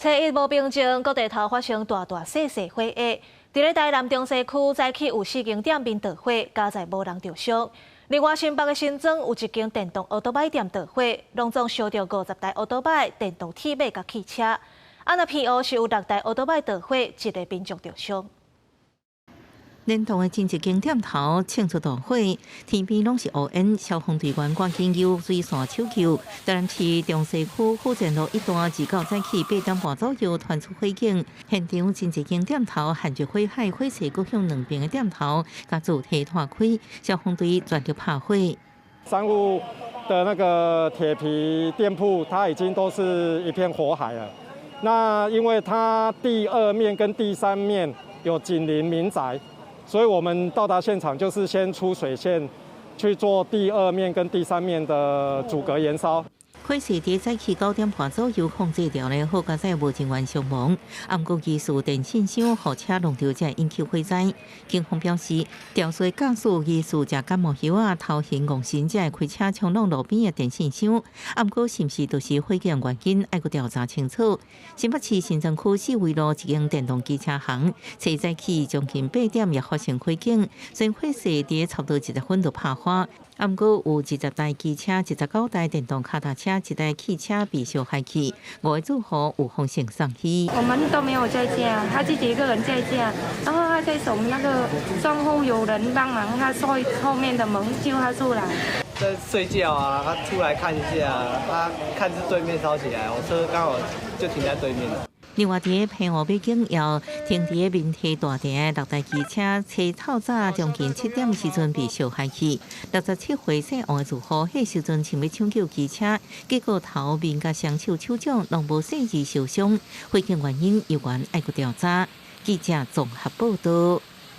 初一無平靜，各地頭發生大大細細火災。佇咧台南中西區，早起有四間店面著火，佳哉無人著傷。另外，新北的新莊有一間電動歐多擺店著火，攏總燒著50台歐多擺、電動鐵馬佮汽車。啊，若澎湖是有六台歐多擺著火，一个民眾著傷。連同的前一間店頭衝出大火，天邊攏是烏煙，消防隊員趕緊用水線搶救。台南市中西區富前路一段，自九早起8點半左右傳出火警，現場前一間店頭陷入火海，火勢閣向兩邊的店頭共主體拖開，消防隊全力拍火。三戶的那個鐵皮店鋪，它已經都是一片火海了。那因為它第二面跟第三面有緊鄰民宅。所以我們到達現場就是先出水線去做第二面跟第三面的阻隔延燒。火勢佇早起9點半左右控制著咧，好佳哉無人員傷亡。毋過疑似電線箱予車挵著才引起火災。警方表示，肇事駕駛疑似食感冒藥仔，頭眩戇神，才會開車衝挵路邊的電線箱。毋過是毋是就是火警原因，愛閣調查清楚。新北市新莊區四維路一間電動機車行，初早起將近8點也發生火警，雖然火勢佇差不多20分就拍化。毋過有20台機車、29台電動腳踏車、一台汽車被燒害去，五个住戶有風險送醫。我們都沒有在家，他自己一個人在家，然後他在從那個窗戶有人幫忙，他摔後面的門救他出來。在睡覺啊，他出來看一下，他看是對面燒起來，我車剛好就停在對面。另外，佇澎湖美景橋停佇民體大埕的六台機車，初透早將近7點時陣被燒害去。67歲姓王的住戶，彼時陣想欲搶救機車，結果頭面佮雙手手掌攏無細緻受傷，火警原因猶原愛閣調查。記者綜合報導。